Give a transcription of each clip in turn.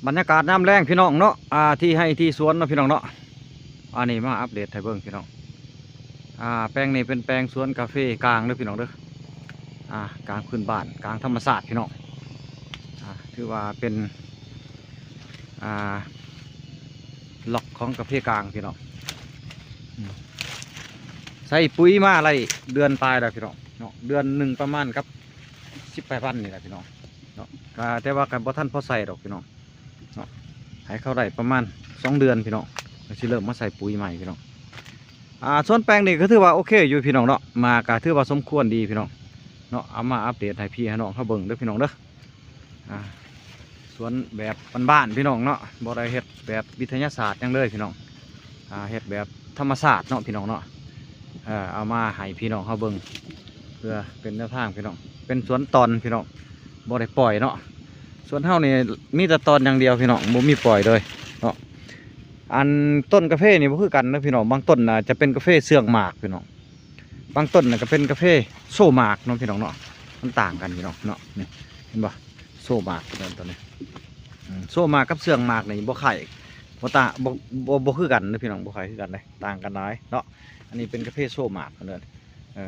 ບັນຍາກາດຍາມແລງພີ່ນ້ອງເນາະ ອ່າ ທີ່ໄຮ່ທີ່ສວນເນາະພີ່ນ້ອງເນາະ ອັນນີ້ມາອັບເດດໃຫ້ເບິ່ງພີ່ນ້ອງ ອ່າ ແປງນີ້ເປັນແປງສວນກາເຟກາງເດີພີ່ນ້ອງເດີ ອ່າ ກາງພື້ນບ້ານ ກາງທຳມະຊາດພີ່ນ້ອງ ອ່າ ຖືວ່າເປັນ ອ່າ ລັອກຂອງກາເຟກາງພີ່ນ້ອງ ອືມ ໃສ່ປຸ໋ຍມາໄດ້ເດືອນປາຍແລ້ວພີ່ນ້ອງເນາະ ເດືອນໜຶ່ງປະມານກັບສິບປາຍວັນນີ້ແຫຼະພີ່ນ້ອງເນາະ ກະ ແຕ່ວ່າກະບໍ່ທັນພໍໃສ່ດອກພີ່ນ້ອງ ເນາະ ໃຫ້ເຂົາໄດ້ປະມານສອງເດືອນພີ່ນ້ອງ ກໍຊິເລີ່ມມາໃສ່ປຸ໋ຍໃໝ່ພີ່ນ້ອງ ອ່າ ສວນແປງນີ້ກໍຖືວ່າໂອເຄຢູ່ພີ່ນ້ອງເນາະ ໝາກກໍຖືວ່າສົມຄວນດີພີ່ນ້ອງເນາະ ເອົາມາອັບເດດໃຫ້ພີ່ໃຫ້ນ້ອງເຮົາເບິ່ງເດີພີ່ນ້ອງເດີ ອ່າ ສວນແບບບ້ານໆພີ່ນ້ອງເນາະ ບໍ່ໄດ້ເຮັດແບບວິທະຍາສາດຫຍັງເລີຍພີ່ນ້ອງ ອ່າ ເຮັດແບບທຳມະຊາດເນາະພີ່ນ້ອງເນາະ ເອີ ເອົາມາໃຫ້ພີ່ນ້ອງເຮົາເບິ່ງ ເພື່ອເປັນແນວທາງພີ່ນ້ອງ ເປັນສວນຕອນພີ່ນ້ອງ ບໍ່ໄດ້ປ່ອຍເນາະ ສວນເຮົານີ້ມີແຕ່ຕອນຢ່າງດຽວພີ່ນ້ອງ ບໍ່ມີປ່ອຍເລີຍເນາະ ອັນຕົ້ນກາເຟນີ້ບໍ່ຄືກັນເດີພີ່ນ້ອງ ບາງຕົ້ນນະຈະເປັນກາເຟເຊື່ອງໝາກພີ່ນ້ອງ ບາງຕົ້ນນະກໍເປັນກາເຟໂຊໝາກເນາະພີ່ນ້ອງເນາະ ມັນຕ່າງກັນພີ່ນ້ອງເນາະ ນີ້ເຫັນບໍ່ ໂຊໝາກຕົວນີ້ ອືມ ໂຊໝາກກັບເຊື່ອງໝາກນີ້ບໍ່ຄ້າຍ ບໍ່ຕ່າງ ບໍ່ ບໍ່ ບໍ່ຄືກັນເດີພີ່ນ້ອງ ບໍ່ຄ້າຍຄືກັນເດ້ ຕ່າງກັນຫຼາຍເນາະ ອັນນີ້ເປັນກາເຟໂຊໝາກເພິ່ນເອີ້ນ ເອີ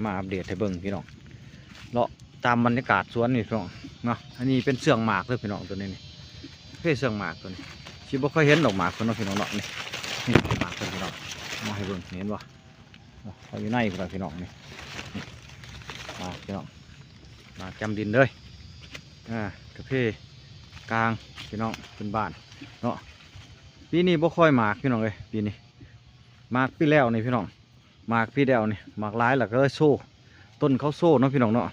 ມາອັບເດດໃຫ້ເບິ່ງພີ່ນ້ອງ ເລາະຕາມບັນຍາກາດສວນນີ້ພີ່ນ້ອງເນາະ ອັນນີ້ເປັນເຊື່ອງໝາກເດີພີ່ນ້ອງ ຕົວນີ້ນີ້ ກາເຟເຊື່ອງໝາກຕົວນີ້ ຊິບໍ່ຄ່ອຍເຫັນດອກໝາກເພິ່ນເນາະພີ່ນ້ອງເນາະ ນີ້ ນີ້ໝາກເພິ່ນພີ່ນ້ອງ ມາໃຫ້ເບິ່ງ ເຫັນບໍ່ ເຂົາຢູ່ໃນພຸ້ນລະພີ່ນ້ອງ ນີ້ ນີ້ ໝາກພີ່ນ້ອງ ໝາກຈຳດິນເລີຍ ອ່າ ກາເຟກາງພີ່ນ້ອງ ເປັນບ້ານເນາະ ປີນີ້ບໍ່ຄ່ອຍໝາກພີ່ນ້ອງເອີຍ ປີນີ້ ໝາກປີແລ້ວນີ້ພີ່ນ້ອງ ໝາກປີແລ້ວນີ້ໝາກຫຼາຍ ແລ້ວກໍເລີຍໂຊ ຕົ້ນເຂົາໂຊເນາະພີ່ນ້ອງເນາະ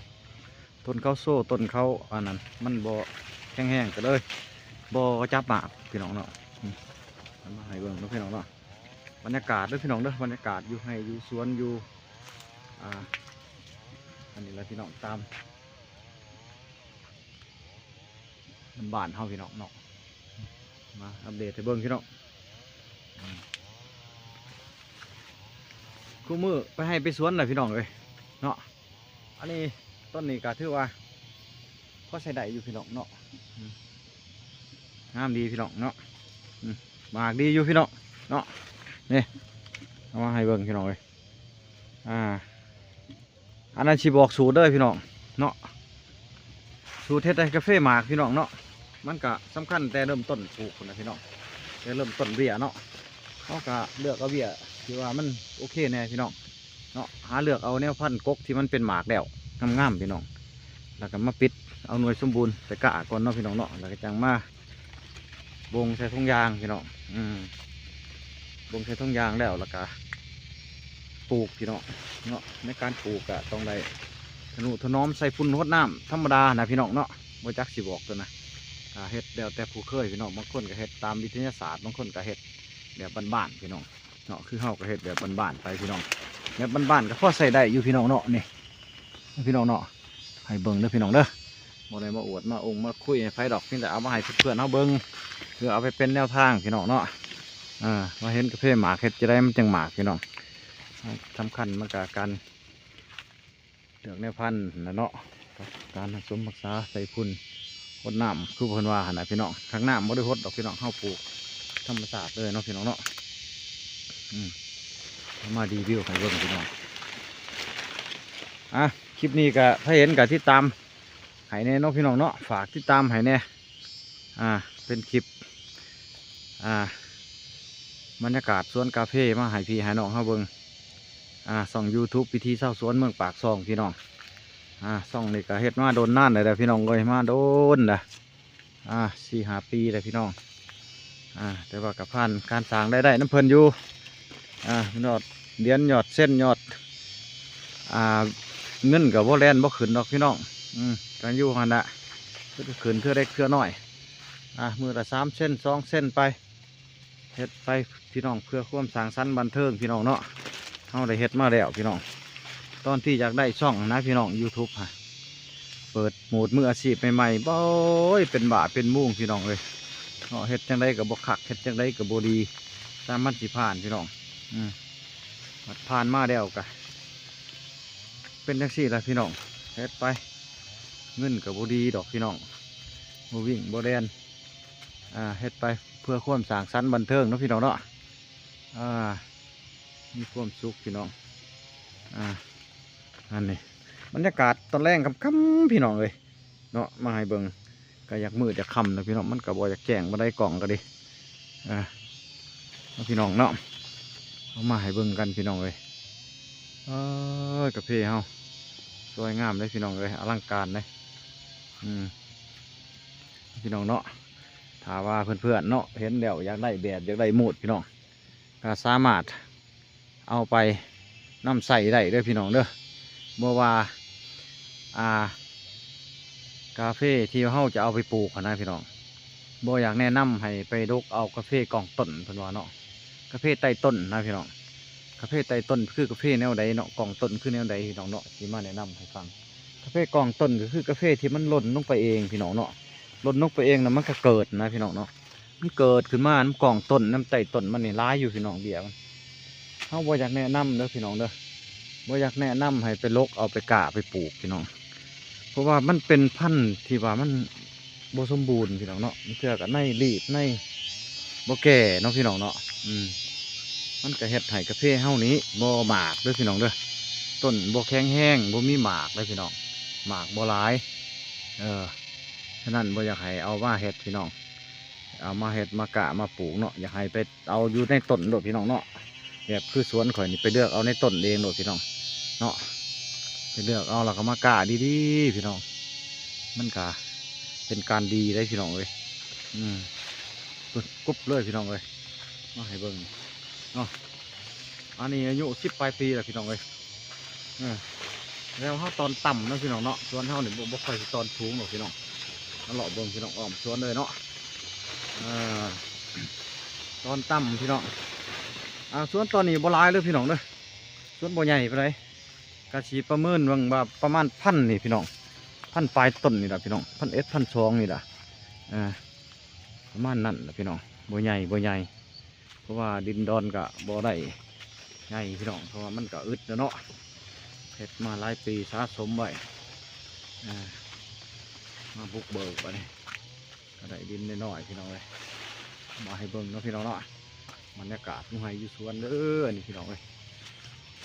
ຕົ້ນເຂົາໂຊ ຕົ້ນເຂົາອັນນັ້ນ ມັນບໍ່ແຂງແຮງ ກໍເລີຍບໍ່ຈັບໝາກພີ່ນ້ອງເນາະ ອືມ ເອົາມາໃຫ້ເບິ່ງເນາະພີ່ນ້ອງເນາະ ບັນຍາກາດເດີພີ່ນ້ອງເດີ ບັນຍາກາດຢູ່ໄຮ່ຢູ່ສວນຢູ່ ອ່າ ອັນນີ້ລະພີ່ນ້ອງ ຕາມ ບ້ານເຮົາພີ່ນ້ອງເນາະ ມາອັບເດດໃຫ້ເບິ່ງພີ່ນ້ອງ ອືມ ຄູ່ມື້ໄປໄຮ່ໄປສວນລະພີ່ນ້ອງເອີຍເນາະ ອັນນີ້ຕົ້ນນີ້ກໍຖືວ່າພໍໃຊ້ໄດ້ຢູ່ພີ່ນ້ອງເນາະ ອືມ ງາມດີພີ່ນ້ອງເນາະ ອືມ ໝາກດີຢູ່ພີ່ນ້ອງເນາະ ນີ້ ເອົາມາໃຫ້ເບິ່ງພີ່ນ້ອງເອີຍ ອ່າ ອັນນັ້ນຊິບອກສູດເດີພີ່ນ້ອງເນາະ ສູດເຮັດໃຫ້ກາເຟໝາກພີ່ນ້ອງເນາະ ມັນກະສຳຄັນແຕ່ເລີ່ມຕົ້ນປູກພຸ້ນນະພີ່ນ້ອງ ແຕ່ເລີ່ມຕົ້ນເບ້ຍເນາະ ເຮົາກະເລືອກເອົາເບ້ຍທີ່ວ່າມັນໂອເຄແດ່ພີ່ນ້ອງເນາະ ຫາເລືອກເອົາແນວພັນກົກທີ່ມັນເປັນໝາກແລ້ວງາມໆພີ່ນ້ອງ ແລ້ວກະມາປິດເອົາໜ່ວຍສົມບູນໄປກະກ່ອນເນາະພີ່ນ້ອງເນາະ ແລ້ວກະຈັ່ງມາ ບົ່ງໃສ່ຖົງຢາງພີ່ນ້ອງ ອືມ ບົ່ງໃສ່ຖົງຢາງແລ້ວ ແລ້ວກະປູກພີ່ນ້ອງເນາະ ໃນການປູກກະຕ້ອງໄດ້ທະນຸຖະໜອມ ໃສ່ຝຸ່ນຫົດນ້ຳທຳມະດານະພີ່ນ້ອງເນາະ ບໍ່ຈັກຊິບອກຕົວນະ ອ່າ ເຮັດແລ້ວແຕ່ຜູ້ເຄີຍພີ່ນ້ອງ ບາງຄົນກະເຮັດຕາມວິທະຍາສາດ ບາງຄົນກະເຮັດແບບບ້ານໆພີ່ນ້ອງ ເນາະ ຄືເຮົາກໍເຮັດແບບບ້ານໆໄປພີ່ນ້ອງ ແບບບ້ານໆກໍພໍໃຊ້ໄດ້ຢູ່ພີ່ນ້ອງເນາະ ນີ້ພີ່ນ້ອງເນາະ ໃຫ້ເບິ່ງເດີພີ່ນ້ອງເດີ ບໍ່ໄດ້ມາອວດມາອົງມາຄຸຍໃຫ້ໃຜດອກ ມີແຕ່ເອົາມາໃຫ້ເພື່ອນໆເຮົາເບິ່ງ ເພື່ອເອົາໄປເປັນແນວທາງພີ່ນ້ອງເນາະ ເອີ ວ່າເຫັນກາເຟໝາກເຮັດຈັ່ງໃດມັນຈັ່ງໝາກພີ່ນ້ອງ ສຳຄັນມັນກໍການ ເລືອກແນວພັນຫັ້ນແຫຼະເນາະ ການຮັກສົມຮັກສາ ໃສ່ຝຸ່ນຫົດນ້ຳ ຄືເພິ່ນວ່າຫັ້ນນະພີ່ນ້ອງ ຫາກນ້ຳບໍ່ໄດ້ຫົດດອກພີ່ນ້ອງ ເຮົາປູກທຳມະຊາດເລີຍເນາະພີ່ນ້ອງເນາະ ອືມ ເອົາມາຣີວິວໃຫ້ເບິ່ງພີ່ນ້ອງ ອ່ະ ຄລິບນີ້ກະໃຜເຫັນກະຕິດຕາມໃຫ້ແດ່ເນາະພີ່ນ້ອງເນາະ ຝາກຕິດຕາມໃຫ້ແດ່ ອ່າ ເປັນຄລິບ ອ່າ ບັນຍາກາດສວນກາເຟມາໃຫ້ພີ່ໃຫ້ນ້ອງເຮົາເບິ່ງ ອ່າ ຊ່ອງຢູທູບວິຖີຊາວສວນເມືອງປາກຊ່ອງພີ່ນ້ອງ ອ່າ ຊ່ອງນີ້ກະເຮັດມາດົນນານແລ້ວພີ່ນ້ອງເອີຍ ມາດົນແລ້ວ ອ່າ ສີ່ຫ້າປີແລ້ວພີ່ນ້ອງ ອ່າ ແຕ່ວ່າກະຜ່ານການສ້າງລາຍໄດ້ນຳເພິ່ນຢູ່ ອ່າ ຍອດຫຼຽນ ຍອດເຊັນ ຍອດ ອ່າ ເງິນກໍບໍ່ແລ່ນບໍ່ຂຶ້ນດອກພີ່ນ້ອງ ອືມ ກໍຢູ່ຫັ້ນລະ ເທື່ອຂຶ້ນເທື່ອເລັກເທື່ອນ້ອຍ ອ່າ ມື້ລະສາມເຊັນ ສອງເຊັນໄປ ເຮັດໄປພີ່ນ້ອງ ເພື່ອຄວາມສ້າງສັນບັນເທີງພີ່ນ້ອງເນາະ ເຮົາໄດ້ເຮັດມາແລ້ວພີ່ນ້ອງ ຕອນທີ່ຢາກໄດ້ຊ່ອງນະພີ່ນ້ອງ ຢູທູບຫັ້ນ ເປີດໂໝດມືອາຊີບໃໝ່ໆ ໂອ້ຍ ເປັນບ້າເປັນມຸງພີ່ນ້ອງເອີຍເນາະ ເຮັດຈັ່ງໃດກໍບໍ່ຄັກ ເຮັດຈັ່ງໃດກໍບໍ່ດີ ແຕ່ມັນຊິຜ່ານພີ່ນ້ອງ ອືມ ບັດຜ່ານມາແລ້ວກະເປັນຈັ່ງຊີ້ລະພີ່ນ້ອງ ເຮັດໄປ ເງິນກໍບໍ່ດີດອກພີ່ນ້ອງ ບໍ່ວິ່ງບໍ່ແລ່ນ ອ່າ ເຮັດໄປເພື່ອຄວາມສ້າງສັນບັນເທີງເນາະພີ່ນ້ອງເນາະ. ອ່າ ມີຄວາມສຸກພີ່ນ້ອງ. ອ່າ ອັນນີ້ບັນຍາກາດຕອນແລງຄ່ຳໆ ພີ່ນ້ອງເອີຍເນາະ ມາໃຫ້ເບິ່ງ. ກໍຢາກມືດຢາກຄ່ຳນະພີ່ນ້ອງ ມັນກໍບໍ່ຢາກແຈ້ງປານໃດ ກ້ອງກໍດີ. ອ່າ ເນາະພີ່ນ້ອງເນາະ ເອົາມາໃຫ້ເບິ່ງກັນພີ່ນ້ອງເອີຍ. ເອີ ກາເຟເຮົາສວຍງາມເດ້ພີ່ນ້ອງເອີຍ ອະລັງການເດ້. ອືມ ພີ່ນ້ອງເນາະ ຖ້າວ່າເພື່ອນໆເນາະ ເຫັນແລ້ວຢາກໄດ້ແບບ ຢາກໄດ້ມູດພີ່ນ້ອງ ກໍສາມາດເອົາໄປນຳໃຊ້ໄດ້ເດີພີ່ນ້ອງເດີ. ບໍ່ວ່າ ອ່າ ກາເຟທີ່ເຮົາຈະເອົາໄປປູກຫັ້ນນະພີ່ນ້ອງ ບໍ່ຢາກແນະນຳໃຫ້ໄປດົກເອົາກາເຟກ້ອງຕົ້ນ ເພິ່ນວ່າເນາະ ກາເຟໃຕ້ຕົ້ນນະພີ່ນ້ອງ. ກາເຟໃຕ້ຕົ້ນຄືກາເຟແນວໃດເນາະ ກ້ອງຕົ້ນຄືແນວໃດພີ່ນ້ອງເນາະ ຊິມາແນະນຳໃຫ້ຟັງ. ກາເຟກ້ອງຕົ້ນກໍຄືກາເຟທີ່ມັນຫຼົ່ນລົງໄປເອງພີ່ນ້ອງເນາະ ຫຼົ່ນລົງໄປເອງແລ້ວມັນກໍເກີດນະພີ່ນ້ອງເນາະ. ມັນເກີດຂຶ້ນມານຳກ້ອງຕົ້ນ ນຳໃຕ້ຕົ້ນມັນນີ້ຫຼາຍຢູ່ພີ່ນ້ອງ ເບ້ຍມັນ. ເຮົາບໍ່ຢາກແນະນຳເດີພີ່ນ້ອງເດີ ບໍ່ຢາກແນະນຳໃຫ້ໄປລົກເອົາໄປກ້າໄປປູກພີ່ນ້ອງ ເພາະວ່າມັນເປັນພັນທີ່ວ່າມັນບໍ່ສົມບູນພີ່ນ້ອງເນາະ. ບາງເທື່ອກໍໃນລີບໃນບໍ່ແກ່ເນາະພີ່ນ້ອງເນາະ. ອືມ ມັນກໍເຮັດໃຫ້ກາເຟເຮົານີ້ບໍ່ໝາກເດີພີ່ນ້ອງເດີ ຕົ້ນບໍ່ແຂງແຮງ ບໍ່ມີໝາກເດີພີ່ນ້ອງ ໝາກບໍ່ຫຼາຍ. ເອີ ສະນັ້ນບໍ່ຢາກໃຫ້ເອົາມາເຮັດພີ່ນ້ອງ ເອົາມາເຮັດມາກ້າມາປູກເນາະ ຢາກໃຫ້ໄປເອົາຢູ່ໃນຕົ້ນໂລດພີ່ນ້ອງເນາະ. ແບບຄືສວນຂ້ອຍນີ້ ໄປເລືອກເອົາໃນຕົ້ນເອງໂລດພີ່ນ້ອງເນາະ ໄປເລືອກເອົາແລ້ວກໍມາກ້າດີໆ ພີ່ນ້ອງ ມັນກະເປັນການດີເດ້ພີ່ນ້ອງເອີຍ. ອືມ ເບິ່ງກົບເລີຍພີ່ນ້ອງເອີຍ ມາໃຫ້ເບິ່ງເນາະ. ອັນນີ້ອາຍຸສິບປາຍປີແລ້ວພີ່ນ້ອງເອີຍ. ເອີ ແລ້ວເຮົາຕອນຕ່ຳເນາະພີ່ນ້ອງເນາະ ສວນເຮົານີ້ບໍ່ ບໍ່ຄ່ອຍຊິຕອນສູງດອກພີ່ນ້ອງ. ມາເລາະເບິ່ງພີ່ນ້ອງ ອ້ອມສວນເລີຍເນາະ. ເອີ ຕອນຕ່ຳພີ່ນ້ອງ. ອ່າ ສວນຕອນນີ້ບໍ່ຫຼາຍເດີພີ່ນ້ອງເດີ ສວນບໍ່ໃຫຍ່ປານໃດ ກະຊິປະເມີນເບິ່ງວ່າປະມານພັນນີ້ພີ່ນ້ອງ ພັນປາຍຕົ້ນນີ້ລະພີ່ນ້ອງ ພັນເອັດ ພັນສອງນີ້ລະ. ອ່າ ປະມານນັ້ນລະພີ່ນ້ອງ ບໍ່ໃຫຍ່ ບໍ່ໃຫຍ່ ເພາະວ່າດິນດອນກະບໍ່ໄດ້ໃຫຍ່ພີ່ນ້ອງ ເພາະວ່າມັນກະອຶດແລ້ວເນາະ ເຮັດມາຫຼາຍປີສະສົມໄວ້. ອ່າ ມາບຸກເບີກບາດນີ້ ກໍໄດ້ດິນນ້ອຍໆ ພີ່ນ້ອງເອີຍ ມາໃຫ້ເບິ່ງເນາະພີ່ນ້ອງເນາະ. ບັນຍາກາດຢູ່ໄຮ່ຢູ່ສວນເດີ ອັນນີ້ພີ່ນ້ອງເອີຍ.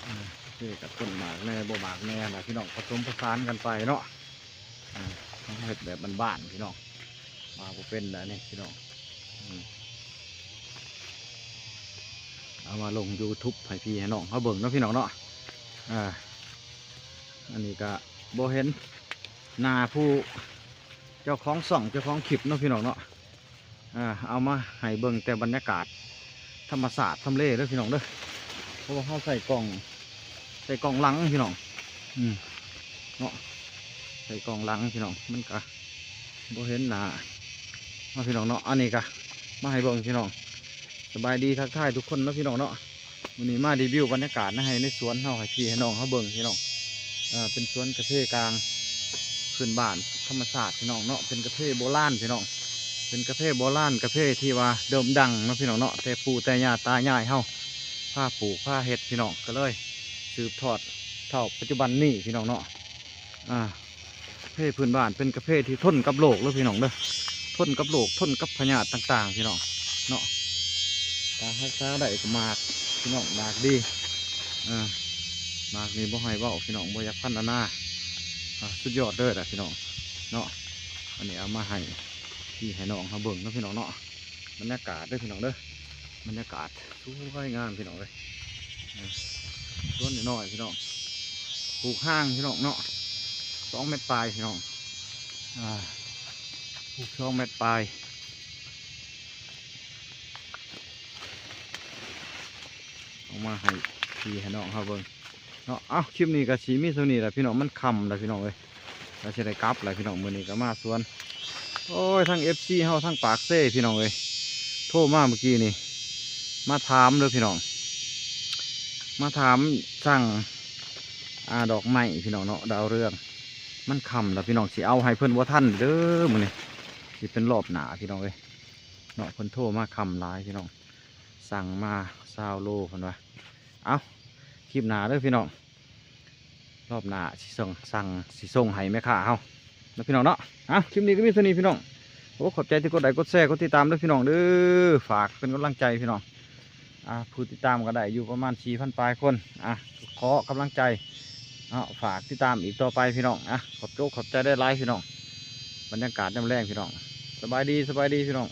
ອ່າ ເອີ ກໍຕົ້ນໝາກແດ່ບໍ່ໝາກແດ່ນະພີ່ນ້ອງ ປະສົມປະສານກັນໄປເນາະ. ອ່າ ເຮົາເຮັດແບບບ້ານໆ ພີ່ນ້ອງ ວ່າບໍ່ເປັນແລ້ວນີ້ພີ່ນ້ອງ. ອືມ ເອົາມາລົງຢູທູບໃຫ້ພີ່ໃຫ້ນ້ອງເຮົາເບິ່ງເນາະພີ່ນ້ອງເນາະ. ອ່າ ອັນນີ້ກໍບໍ່ເຫັນໜ້າຜູ້ເຈົ້າຂອງຊ່ອງເຈົ້າຂອງຄລິບເນາະພີ່ນ້ອງເນາະ. ອ່າ ເອົາມາໃຫ້ເບິ່ງແຕ່ບັນຍາກາດທຳມະຊາດທຳເລເດີພີ່ນ້ອງເດີ ເພາະວ່າເຮົາໃສ່ກ້ອງ ໃສ່ກ້ອງຫຼັງພີ່ນ້ອງ. ອືມ ເນາະ ໃສ່ກ້ອງຫຼັງພີ່ນ້ອງ ມັນກະບໍ່ເຫັນໜ້າເນາະພີ່ນ້ອງເນາະ. ອັນນີ້ກະມາໃຫ້ເບິ່ງພີ່ນ້ອງ ສະບາຍດີທັກທາຍທຸກຄົນເນາະພີ່ນ້ອງເນາະ. ມື້ນີ້ມາຣີວິວບັນຍາກາດໃນໄຮ່ໃນສວນເຮົາໃຫ້ພີ່ໃຫ້ນ້ອງເຮົາເບິ່ງພີ່ນ້ອງ. ເອີ ເປັນສວນກາເຟກາງພື້ນບ້ານທຳມະຊາດພີ່ນ້ອງເນາະ ເປັນກາເຟໂບລານພີ່ນ້ອງ ເປັນກາເຟໂບລານ ກາເຟທີ່ວ່າເດີມດັງເນາະພີ່ນ້ອງເນາະ ແຕ່ປູ່ແຕ່ຍ່າຕາຍາຍເຮົາພາປູກພາເຮັດພີ່ນ້ອງ ກໍເລີຍສືບທອດເທົ່າປັດຈຸບັນນີ້ພີ່ນ້ອງເນາະ. ອ່າ ກາເຟພື້ນບ້ານເປັນກາເຟທີ່ທົນກັບໂລກເດີພີ່ນ້ອງເດີ ທົນກັບໂລກ ທົນກັບພະຍາດຕ່າງໆ ພີ່ນ້ອງເນາະ. ຖ້າຮັກສາໄດ້ກໍໝາກພີ່ນ້ອງ ໝາກດີ. ອ່າ ໝາກນີ້ບໍ່ໃຫ້ເວົ້າພີ່ນ້ອງ ບໍ່ຢາກພັນນານາ. ອ່າ ສຸດຍອດເດີລະພີ່ນ້ອງເນາະ. ອັນນີ້ເອົາມາໃຫ້ພີ່ໃຫ້ນ້ອງເຮົາເບິ່ງເນາະພີ່ນ້ອງເນາະ. ບັນຍາກາດເດີພີ່ນ້ອງເດີ ບັນຍາກາດສວຍງາມພີ່ນ້ອງເອີຍ. ອ່າ ສວນນ້ອຍໆ ພີ່ນ້ອງ ປູກຫ່າງພີ່ນ້ອງເນາະ ສອງແມັດປາຍພີ່ນ້ອງ. ອ່າ ປູກສອງແມັດປາຍ ເອົາມາໃຫ້ພີ່ໃຫ້ນ້ອງເຮົາເບິ່ງເນາະ. ເອົ້າ ຄລິບນີ້ກໍຊິມີສ່ຳນີ້ແຫຼະພີ່ນ້ອງ ມັນຄ່ຳແລ້ວພີ່ນ້ອງເອີຍ ກໍຊິໄດ້ກັບແລ້ວພີ່ນ້ອງ. ມື້ນີ້ກໍມາສວນ ໂອ້ຍ ທັງເອັຟຊີເຮົາ ທັງປາກເຊພີ່ນ້ອງເອີຍ ໂທມາມື້ກີ້ນີ້ ມາຖາມເດີພີ່ນ້ອງ ມາຖາມສັ່ງ ອ່າ ດອກໄມ້ພີ່ນ້ອງເນາະ ດາວເຮືອງ. ມັນຄ່ຳແລ້ວພີ່ນ້ອງ ຊິເອົາໃຫ້ເພິ່ນບໍ່ທັນເດີມື້ນີ້ ຊິເປັນລອບໜ້າພີ່ນ້ອງເອີຍເນາະ. ເພິ່ນໂທມາຄ່ຳຫຼາຍພີ່ນ້ອງ ສັ່ງມາຊາວໂລເພິ່ນວ່າ. ເອົ້າ ຄລິບໜ້າເດີພີ່ນ້ອງ ລອບໜ້າຊິສົ່ງ ສັ່ງ ຊິສົ່ງໃຫ້ແມ່ຄ້າເຮົາເນາະພີ່ນ້ອງເນາະ. ເອົ້າ ຄລິບນີ້ກໍມີເທົ່ານີ້ພີ່ນ້ອງ ໂອ້ ຂອບໃຈທີ່ກົດໄລກົດແຊ ກົດຕິດຕາມເດີພີ່ນ້ອງເດີ. ຝາກເປັນກຳລັງໃຈພີ່ນ້ອງ. ອ່າ ຜູ້ຕິດຕາມກໍໄດ້ຢູ່ປະມານສີ່ພັນປາຍຄົນ. ອ່າ ຂໍກຳລັງໃຈເນາະ ຝາກຕິດຕາມອີກຕໍ່ໄປພີ່ນ້ອງ. ອ່າ ຂອບໂຈກຂອບໃຈຫຼາຍໆ ພີ່ນ້ອງ. ບັນຍາກາດຍາມແລງພີ່ນ້ອງ. ສະບາຍດີ ສະບາຍດີພີ່ນ້ອງ.